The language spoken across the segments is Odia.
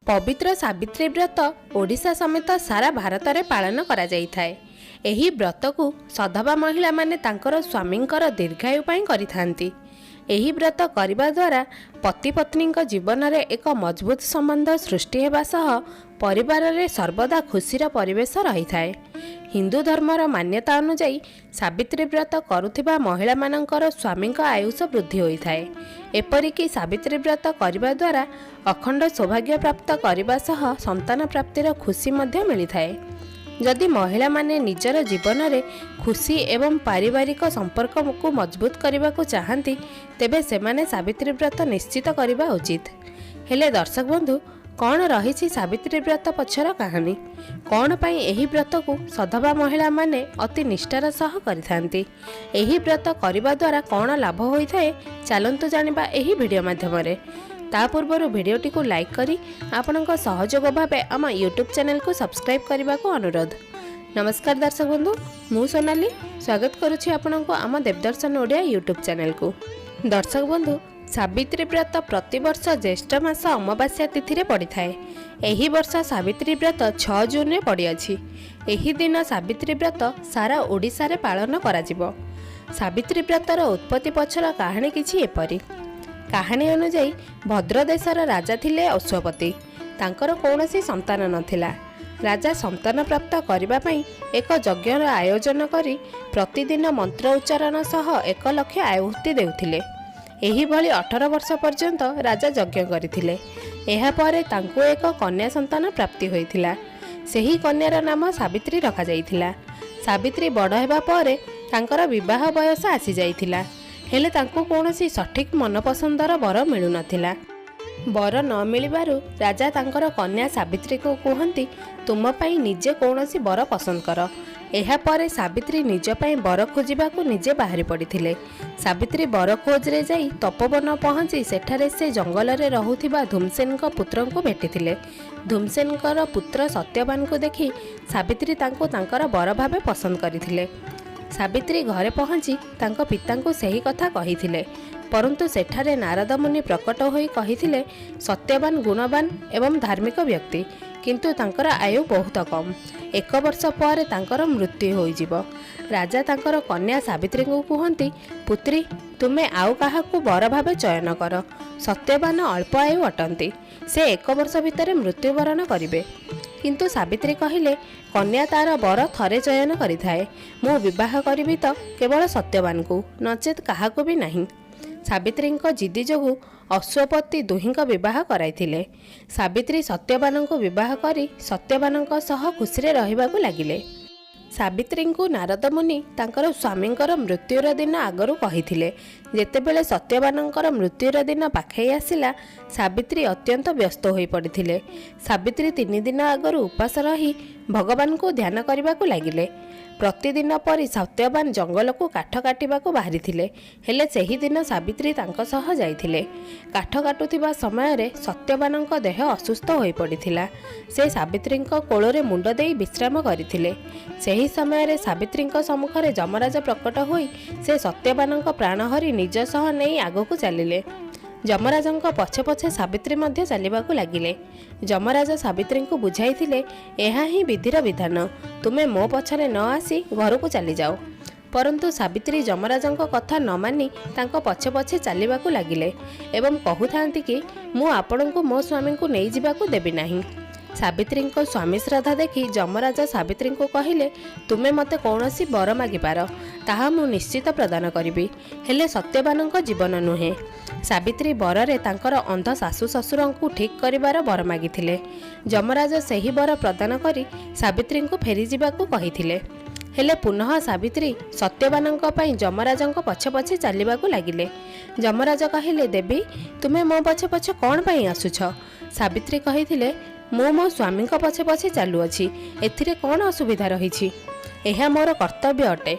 ପବିତ୍ର ସାବିତ୍ରୀ ବ୍ରତ ଓଡ଼ିଶା ସମେତ ସାରା ଭାରତରେ ପାଳନ କରାଯାଇଥାଏ। ଏହି ବ୍ରତକୁ ସଧବା ମହିଳାମାନେ ତାଙ୍କର ସ୍ୱାମୀଙ୍କର ଦୀର୍ଘାୟୁ ପାଇଁ କରିଥାନ୍ତି। ଏହି ବ୍ରତ କରିବା ଦ୍ୱାରା ପତି ପତ୍ନୀଙ୍କ ଜୀବନରେ ଏକ ମଜବୁତ ସମ୍ବନ୍ଧ ସୃଷ୍ଟି ହେବା ସହ ପରିବାରରେ ସର୍ବଦା ଖୁସିର ପରିବେଶ ରହିଥାଏ। ହିନ୍ଦୁ ଧର୍ମର ମାନ୍ୟତା ଅନୁଯାୟୀ ସାବିତ୍ରୀ ବ୍ରତ କରୁଥିବା ମହିଳାମାନଙ୍କର ସ୍ୱାମୀଙ୍କ ଆୟୁଷ ବୃଦ୍ଧି ହୋଇଥାଏ। ଏପରିକି ସାବିତ୍ରୀ ବ୍ରତ କରିବା ଦ୍ୱାରା ଅଖଣ୍ଡ ସୌଭାଗ୍ୟ ପ୍ରାପ୍ତ କରିବା ସହ ସନ୍ତାନ ପ୍ରାପ୍ତିର ଖୁସି ମଧ୍ୟ ମିଳିଥାଏ। ଯଦି ମହିଳାମାନେ ନିଜର ଜୀବନରେ ଖୁସି ଏବଂ ପାରିବାରିକ ସମ୍ପର୍କକୁ ମଜବୁତ କରିବାକୁ ଚାହାନ୍ତି, ତେବେ ସେମାନେ ସାବିତ୍ରୀ ବ୍ରତ ନିଶ୍ଚିତ କରିବା ଉଚିତ। ହେଲେ ଦର୍ଶକ ବନ୍ଧୁ, କ'ଣ ରହିଛି ସାବିତ୍ରୀ ବ୍ରତ ପଛର କାହାଣୀ? କ'ଣ ପାଇଁ ଏହି ବ୍ରତକୁ ସଧବା ମହିଳାମାନେ ଅତି ନିଷ୍ଠାର ସହ କରିଥାନ୍ତି? ଏହି ବ୍ରତ କରିବା ଦ୍ୱାରା କ'ଣ ଲାଭ ହୋଇଥାଏ? ଚାଲନ୍ତୁ ଜାଣିବା ଏହି ଭିଡ଼ିଓ ମାଧ୍ୟମରେ। ତା ପୂର୍ବରୁ ଭିଡ଼ିଓଟିକୁ ଲାଇକ୍ କରି ଆପଣଙ୍କ ସହଯୋଗ ଭାବେ ଆମ ୟୁଟ୍ୟୁବ୍ ଚ୍ୟାନେଲକୁ ସବସ୍କ୍ରାଇବ୍ କରିବାକୁ ଅନୁରୋଧ। ନମସ୍କାର ଦର୍ଶକ ବନ୍ଧୁ, ମୁଁ ସୋନାଲି ସ୍ୱାଗତ କରୁଛି ଆପଣଙ୍କୁ ଆମ ଦେବଦର୍ଶନ ଓଡ଼ିଆ ୟୁଟ୍ୟୁବ୍ ଚ୍ୟାନେଲକୁ। ଦର୍ଶକ ବନ୍ଧୁ, ସାବିତ୍ରୀ ବ୍ରତ ପ୍ରତିବର୍ଷ ଜ୍ୟେଷ୍ଠ ମାସ ଅମାବାସ୍ୟା ତିଥିରେ ପଡ଼ିଥାଏ। ଏହି ବର୍ଷ ସାବିତ୍ରୀ ବ୍ରତ 6 ଜୁନରେ ପଡ଼ିଅଛି। ଏହି ଦିନ ସାବିତ୍ରୀ ବ୍ରତ ସାରା ଓଡ଼ିଶାରେ ପାଳନ କରାଯିବ। ସାବିତ୍ରୀ ବ୍ରତର ଉତ୍ପତ୍ତି ପଛର କାହାଣୀ କିଛି ଏପରି। କାହାଣୀ ଅନୁଯାୟୀ ଭଦ୍ର ଦେଶର ରାଜା ଥିଲେ ଅଶ୍ୱପତି। ତାଙ୍କର କୌଣସି ସନ୍ତାନ ନଥିଲା। ରାଜା ସନ୍ତାନ ପ୍ରାପ୍ତ କରିବା ପାଇଁ ଏକ ଯଜ୍ଞର ଆୟୋଜନ କରି ପ୍ରତିଦିନ ମନ୍ତ୍ର ଉଚ୍ଚାରଣ ସହ 1 ଲକ୍ଷ ଆହୁତି ଦେଉଥିଲେ। ଏହିଭଳି 18 ବର୍ଷ ପର୍ଯ୍ୟନ୍ତ ରାଜା ଯଜ୍ଞ କରିଥିଲେ। ଏହାପରେ ତାଙ୍କୁ ଏକ କନ୍ୟା ସନ୍ତାନ ପ୍ରାପ୍ତି ହୋଇଥିଲା। ସେହି କନ୍ୟାର ନାମ ସାବିତ୍ରୀ ରଖାଯାଇଥିଲା। ସାବିତ୍ରୀ ବଡ଼ ହେବା ପରେ ତାଙ୍କର ବିବାହ ବୟସ ଆସିଯାଇଥିଲା। ହେଲେ ତାଙ୍କୁ କୌଣସି ସଠିକ୍ ମନପସନ୍ଦର ବର ମିଳୁନଥିଲା। ବର ନ ମିଳିବାରୁ ରାଜା ତାଙ୍କର କନ୍ୟା ସାବିତ୍ରୀକୁ କୁହନ୍ତି, "ତୁମ ପାଇଁ ନିଜେ କୌଣସି ବର ପସନ୍ଦ କର।" ଏହାପରେ ସାବିତ୍ରୀ ନିଜ ପାଇଁ ବର ଖୋଜିବାକୁ ନିଜେ ବାହାରି ପଡ଼ିଥିଲେ। ସାବିତ୍ରୀ ବର ଖୋଜରେ ଯାଇ ତପୋବନ ପହଞ୍ଚି ସେଠାରେ ସେ ଜଙ୍ଗଲରେ ରହୁଥିବା ଧୂମସେନଙ୍କ ପୁତ୍ରଙ୍କୁ ଭେଟିଥିଲେ। ଧୂମସେନଙ୍କର ପୁତ୍ର ସତ୍ୟବାନଙ୍କୁ ଦେଖି ସାବିତ୍ରୀ ତାଙ୍କୁ ତାଙ୍କର ବର ଭାବେ ପସନ୍ଦ କରିଥିଲେ। ସାବିତ୍ରୀ ଘରେ ପହଞ୍ଚି ତାଙ୍କ ପିତାଙ୍କୁ ସେହି କଥା କହିଥିଲେ। ପରନ୍ତୁ ସେଠାରେ ନାରଦ ମୁନି ପ୍ରକଟ ହୋଇ କହିଥିଲେ, ସତ୍ୟବାନ ଗୁଣବାନ ଏବଂ ଧାର୍ମିକ ବ୍ୟକ୍ତି, କିନ୍ତୁ ତାଙ୍କର ଆୟୁ ବହୁତ କମ୍। ଏକ ବର୍ଷ ପରେ ତାଙ୍କର ମୃତ୍ୟୁ ହୋଇଯିବ। ରାଜା ତାଙ୍କର କନ୍ୟା ସାବିତ୍ରୀଙ୍କୁ କୁହନ୍ତି, "ପୁତ୍ରୀ, ତୁମେ ଆଉ କାହାକୁ ବର ଭାବେ ଚୟନ କର। ସତ୍ୟବାନ ଅଳ୍ପ ଆୟୁ ଅଟନ୍ତି। ସେ ଏକ ବର୍ଷ ଭିତରେ ମୃତ୍ୟୁବରଣ କରିବେ।" କିନ୍ତୁ ସାବିତ୍ରୀ କହିଲେ, କନ୍ୟା ତାର ବର ଥରେ ଚୟନ କରିଥାଏ। ମୁଁ ବିବାହ କରିବି ତ କେବଳ ସତ୍ୟବାନଙ୍କୁ, ନଚେତ୍ କାହାକୁ ବି ନାହିଁ। ସାବିତ୍ରୀଙ୍କ ଜିଦି ଯୋଗୁଁ ଅଶ୍ୱପତି ଦୁହିଁଙ୍କ ବିବାହ କରାଇଥିଲେ। ସାବିତ୍ରୀ ସତ୍ୟବାନଙ୍କୁ ବିବାହ କରି ସତ୍ୟବାନଙ୍କ ସହ ଖୁସିରେ ରହିବାକୁ ଲାଗିଲେ। ସାବିତ୍ରୀଙ୍କୁ ନାରଦ ମୁନି ତାଙ୍କର ସ୍ୱାମୀଙ୍କର ମୃତ୍ୟୁର ଦିନ ଆଗରୁ କହିଥିଲେ। ଯେତେବେଳେ ସତ୍ୟବାନଙ୍କର ମୃତ୍ୟୁର ଦିନ ପାଖେଇ ଆସିଲା, ସାବିତ୍ରୀ ଅତ୍ୟନ୍ତ ବ୍ୟସ୍ତ ହୋଇପଡ଼ିଥିଲେ। ସାବିତ୍ରୀ 3 ଦିନ ଆଗରୁ ଉପାସ ରହି ଭଗବାନଙ୍କୁ ଧ୍ୟାନ କରିବାକୁ ଲାଗିଲେ। ପ୍ରତିଦିନ ପରି ସତ୍ୟବାନ ଜଙ୍ଗଲକୁ କାଠ କାଟିବାକୁ ବାହାରିଥିଲେ। ହେଲେ ସେହିଦିନ ସାବିତ୍ରୀ ତାଙ୍କ ସହ ଯାଇଥିଲେ। କାଠ କାଟୁଥିବା ସମୟରେ ସତ୍ୟବାନଙ୍କ ଦେହ ଅସୁସ୍ଥ ହୋଇପଡ଼ିଥିଲା। ସେ ସାବିତ୍ରୀଙ୍କ କୋଳରେ ମୁଣ୍ଡ ଦେଇ ବିଶ୍ରାମ କରିଥିଲେ। ସେହି ସମୟରେ ସାବିତ୍ରୀଙ୍କ ସମ୍ମୁଖରେ ଯମରାଜ ପ୍ରକଟ ହୋଇ ସେ ସତ୍ୟବାନଙ୍କ ପ୍ରାଣ ହରି ନିଜ ସହ ନେଇ ଆଗକୁ ଚାଲିଲେ। ଯମରାଜଙ୍କ ପଛେ ପଛେ ସାବିତ୍ରୀ ମଧ୍ୟ ଚାଲିବାକୁ ଲାଗିଲେ। ଯମରାଜ ସାବିତ୍ରୀଙ୍କୁ ବୁଝାଇଥିଲେ, ଏହା ହିଁ ବିଧିର ବିଧାନ। ତୁମେ ମୋ ପଛରେ ନ ଆସି ଘରକୁ ଚାଲିଯାଅ। ପରନ୍ତୁ ସାବିତ୍ରୀ ଯମରାଜଙ୍କ କଥା ନ ମାନି ତାଙ୍କ ପଛେ ପଛେ ଚାଲିବାକୁ ଲାଗିଲେ ଏବଂ କହୁଥାନ୍ତି କି, ମୁଁ ଆପଣଙ୍କୁ ମୋ ସ୍ୱାମୀଙ୍କୁ ନେଇଯିବାକୁ ଦେବି ନାହିଁ। ସାବିତ୍ରୀଙ୍କ ସ୍ୱାମୀ ଶ୍ରଦ୍ଧା ଦେଖି ଯମରାଜ ସାବିତ୍ରୀଙ୍କୁ କହିଲେ, ତୁମେ ମୋତେ କୌଣସି ବର ମାଗିପାର, ତାହା ମୁଁ ନିଶ୍ଚିତ ପ୍ରଦାନ କରିବି, ହେଲେ ସତ୍ୟବାନଙ୍କ ଜୀବନ ନୁହେଁ। ସାବିତ୍ରୀ ବରରେ ତାଙ୍କର ଅନ୍ଧ ଶାଶୁ ଶ୍ୱଶୁରଙ୍କୁ ଠିକ୍ କରିବାର ବର ମାଗିଥିଲେ। ଯମରାଜ ସେହି ବର ପ୍ରଦାନ କରି ସାବିତ୍ରୀଙ୍କୁ ଫେରିଯିବାକୁ କହିଥିଲେ। ହେଲେ ପୁନଃ ସାବିତ୍ରୀ ସତ୍ୟବାନଙ୍କ ପାଇଁ ଯମରାଜଙ୍କ ପଛେ ପଛେ ଚାଲିବାକୁ ଲାଗିଲେ। ଯମରାଜ କହିଲେ, ଦେବୀ, ତୁମେ ମୋ ପଛେ ପଛେ କ'ଣ ପାଇଁ ଆସୁଛ? ସାବିତ୍ରୀ କହିଥିଲେ, ମୁଁ ମୋ ସ୍ୱାମୀଙ୍କ ପଛେ ପଛେ ଚାଲୁଅଛି, ଏଥିରେ କ'ଣ ଅସୁବିଧା ରହିଛି? ଏହା ମୋର କର୍ତ୍ତବ୍ୟ ଅଟେ।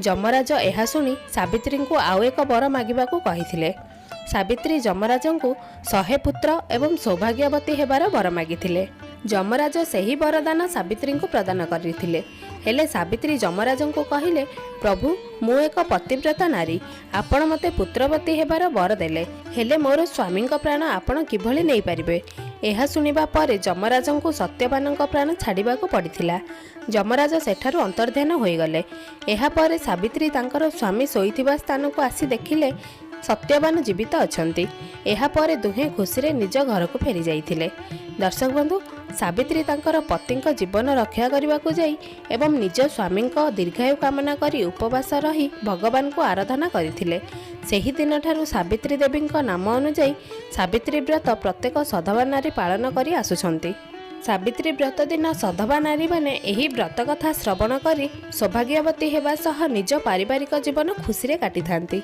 ଯମରାଜ ଏହା ଶୁଣି ସାବିତ୍ରୀଙ୍କୁ ଆଉ ଏକ ବର ମାଗିବାକୁ କହିଥିଲେ। ସାବିତ୍ରୀ ଯମରାଜଙ୍କୁ 100 ପୁତ୍ର ଏବଂ ସୌଭାଗ୍ୟବତୀ ହେବାର ବର ମାଗିଥିଲେ। ଯମରାଜ ସେହି ବରଦାନ ସାବିତ୍ରୀଙ୍କୁ ପ୍ରଦାନ କରିଥିଲେ। ହେଲେ ସାବିତ୍ରୀ ଯମରାଜଙ୍କୁ କହିଲେ, ପ୍ରଭୁ, ମୁଁ ଏକ ପତିବ୍ରତା ନାରୀ। ଆପଣ ମୋତେ ପୁତ୍ରବତୀ ହେବାର ବର ଦେଲେ, ହେଲେ ମୋର ସ୍ୱାମୀଙ୍କ ପ୍ରାଣ ଆପଣ କିଭଳି ନେଇପାରିବେ? ଏହା ଶୁଣିବା ପରେ ଯମରାଜଙ୍କୁ ସତ୍ୟବାନଙ୍କ ପ୍ରାଣ ଛାଡ଼ିବାକୁ ପଡ଼ିଥିଲା। ଯମରାଜ ସେଠାରୁ ଅନ୍ତର୍ଧ୍ୟାନ ହୋଇଗଲେ। ଏହାପରେ ସାବିତ୍ରୀ ତାଙ୍କର ସ୍ୱାମୀ ଶୋଇଥିବା ସ୍ଥାନକୁ ଆସି ଦେଖିଲେ ସତ୍ୟବାନ ଜୀବିତ ଅଛନ୍ତି। ଏହାପରେ ଦୁହେଁ ଖୁସିରେ ନିଜ ଘରକୁ ଫେରି ଯାଇଥିଲେ। ଦର୍ଶକ ବନ୍ଧୁ, ସାବିତ୍ରୀ ତାଙ୍କର ପତିଙ୍କ ଜୀବନ ରକ୍ଷା କରିବାକୁ ଯାଇ ଏବଂ ନିଜ ସ୍ୱାମୀଙ୍କ ଦୀର୍ଘାୟୁ କାମନା କରି ଉପବାସ ରହି ଭଗବାନଙ୍କୁ ଆରାଧନା କରିଥିଲେ। ସେହି ଦିନଠାରୁ ସାବିତ୍ରୀ ଦେବୀଙ୍କ ନାମ ଅନୁଯାୟୀ ସାବିତ୍ରୀ ବ୍ରତ ପ୍ରତ୍ୟେକ ସଧବା ନାରୀ ପାଳନ କରି ଆସୁଛନ୍ତି। ସାବିତ୍ରୀ ବ୍ରତ ଦିନ ସଧବା ନାରୀମାନେ ଏହି ବ୍ରତ କଥା ଶ୍ରବଣ କରି ସୌଭାଗ୍ୟବତୀ ହେବା ସହ ନିଜ ପାରିବାରିକ ଜୀବନ ଖୁସିରେ କାଟିଥାନ୍ତି।